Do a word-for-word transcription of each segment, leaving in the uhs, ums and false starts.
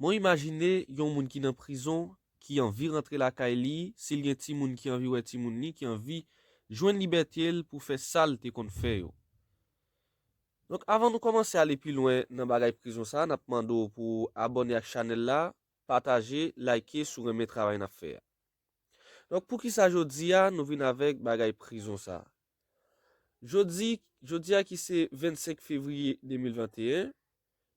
Mwen imajine yon moun ki nan prizon, ki anvi rantre lakay li, si l gen timoun ki anvi wè timoun li, ki anvi jwenn libète l pou fè sa l te konn fè yo. Donk, avan nou kòmanse ale pi lwen nan bagay prizon sa, n ap mande w pou abòne ak chanèl la, pataje, like si w renmen travay n ap fè a. Donk, poukisa jodi a nou vin avèk bagay prizon sa? Jodi, jodi a ki se vennsenk fevriye de mil venteyen,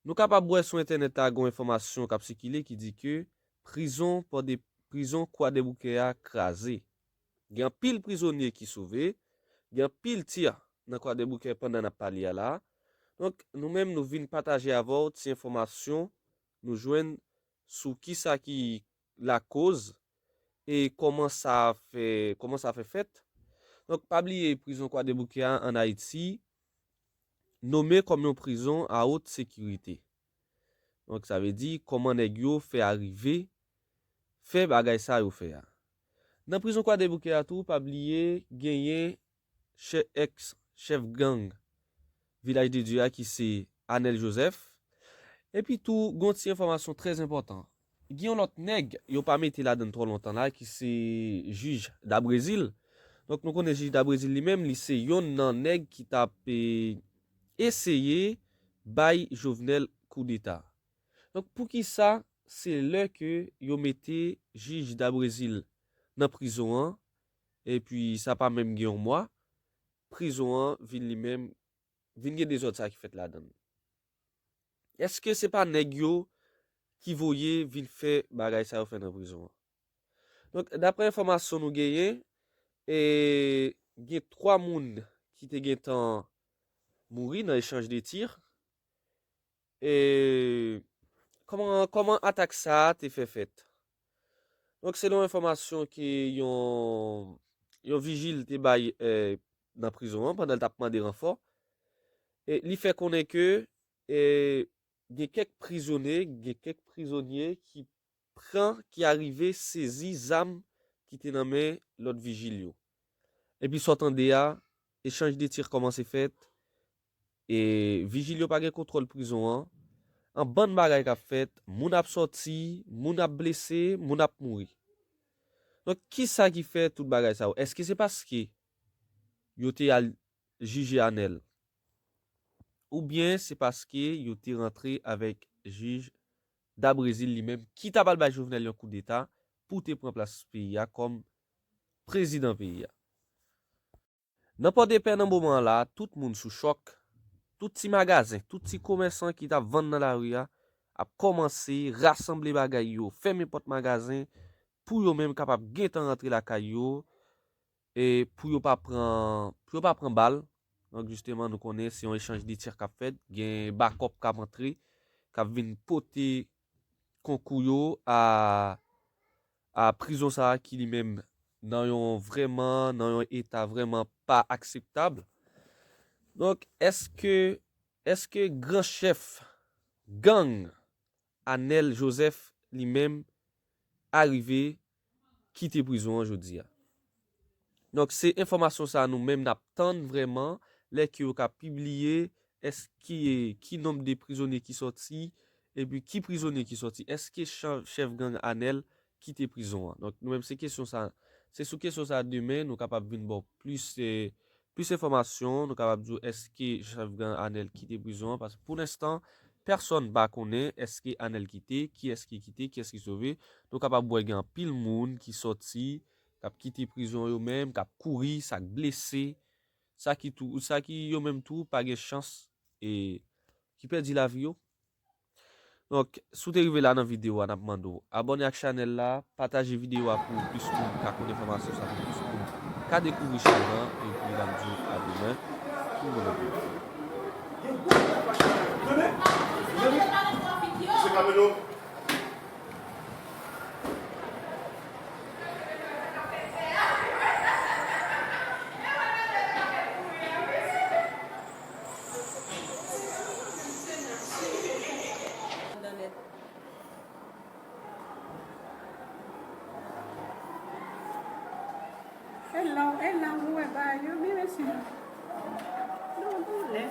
nou kapab wè sou entènèt la gen yon enfòmasyon k ap sikile ki di ke prizon Pòde-, prizon Kwadèboukè a kraze. Gen anpil prizonye ki sove, gen anpil tir nan Kwadèboukè pandan n ap pale a la. Donk, nou menm, nou vin pataje avè w ti enfòmasyon nou jwenn sou kisa ki lakoz e kòman sa fè, kòman sa fè fèt. Donk, pa bliye prizon Kwadèboukè a ann Ayiti nome kòm yon prizon a wot sekirite. Donk, sa vle di kòman nèg yo fè arive fè bagay sa yo fè a. Nan prizon Kwadèboukè a tou, pa bliye genyen chè-, èks chèf gang Vilaj de Dye a ki se Anèl Jozèf. Epi tou, gen yon ti enfòmasyon trè enpòtan. Gen yon lòt nèg yo pa mete ladann twò lontan la ki se jij Dabrezil. Donk, nou konnen jij Dabrezil li menm, li se yonn nan nèg ki t ap, e, eseye bay Jovenel koudeta. Donk, poukisa se lè ke yo mete jij Dabrezil nan prizon an, epi sa pa menm gen yon mwa, prizon an vin li menm, vin gen dezòd sa ki fèt ladann? Èske se pa nèg yo ki voye vin fè bagay sa yo fè nan prizon an? Donk, daprè enfòmasyon nou genyen, e, gen twa moun ki te gentan mouri nan echanj de tir. E kòman, kòman atak sa a te fè fèt? Donk, selon enfòmasyon ke yon, yon vijil te bay, e, nan prizon an pandan l t ap mande ranfò, e li fè konnen ke, e, gen kèk prizone, gen kèk prizonye ki pran, ki arive sezi zam ki te nan men lòt vijil yo. Epi sa w tande a, echanj de tir kòmanse fèt, e vijil yo pa gen kontwòl prizon an, an bann bagay k ap fèt, moun ap sòti, moun ap blese, moun ap mouri. Donk, kisa ki fè tout bagay sa yo? Èske se paske yo te al jije Anèl? Oubyen se paske yo te rantre avèk jij Dabrezil li menm, ki ta pral bay Jovenel yon koudeta pou te pran plas peyi a kòm prezidan peyi a? Nan Pòdepè, nan moman an la, tout moun sou chòk. Tout ti magazen, tout ti komèsan ki t ap vann nan lari a ap kòmanse rasanble bagay yo, fèmen pòt magazen pou yo menm kapab gentan rantre lakay yo, e pou yo pa pran, pou yo pa pran bal. Donk, jisteman, nou konnen se yon echanj de tir k ap fèt, gen bakòp k ap antre, k ap vin pote konkou yo a, a prizon sa a ki li menm nan yon vrèman, nan yon eta vrèman pa akseptab. Donk, èske, èske gran chèf gang Anèl Jozèf li menm arive kite prizon an jodi a? Donk, se enfòmasyon sa a nou menm n ap tann vrèman lè ke yo ka pibliye èske ki nonb de prizonye ki sòti, epi ki prizonye ki sòti. Èske chan-, chèf gang Anèl kite prizon an? Donk, nou menm se kesyon sa, se sou kesyon sa demen nou kapab vin ba w plis, e, plis enfòmasyon, nou kapab di w èske chèf gang Anèl kite prizon an, paske pou lenstan, pèsonn pa konnen èske Anèl kite, kiyès ki kite, kiyès ki sove. Nou kapab wè gen anpil moun ki sòti, k ap kite prizon yo menm, k ap kouri, sa k blese, sa ki tou, sa ki yo menm tou pa gen chans, e ki pèdi lavi yo. Donk, si w te rive la nan videyo a, n ap mande w abòne ak chanèl la, pataje videyo a pou plis moun ka konn enfòmasyon sa, pou plis moun ka dekouvri chanèl lan, epi n ap di w a demen pou yon lòt videyo. Hello, hello, mwen ba yo, mi mesi. Non, boule.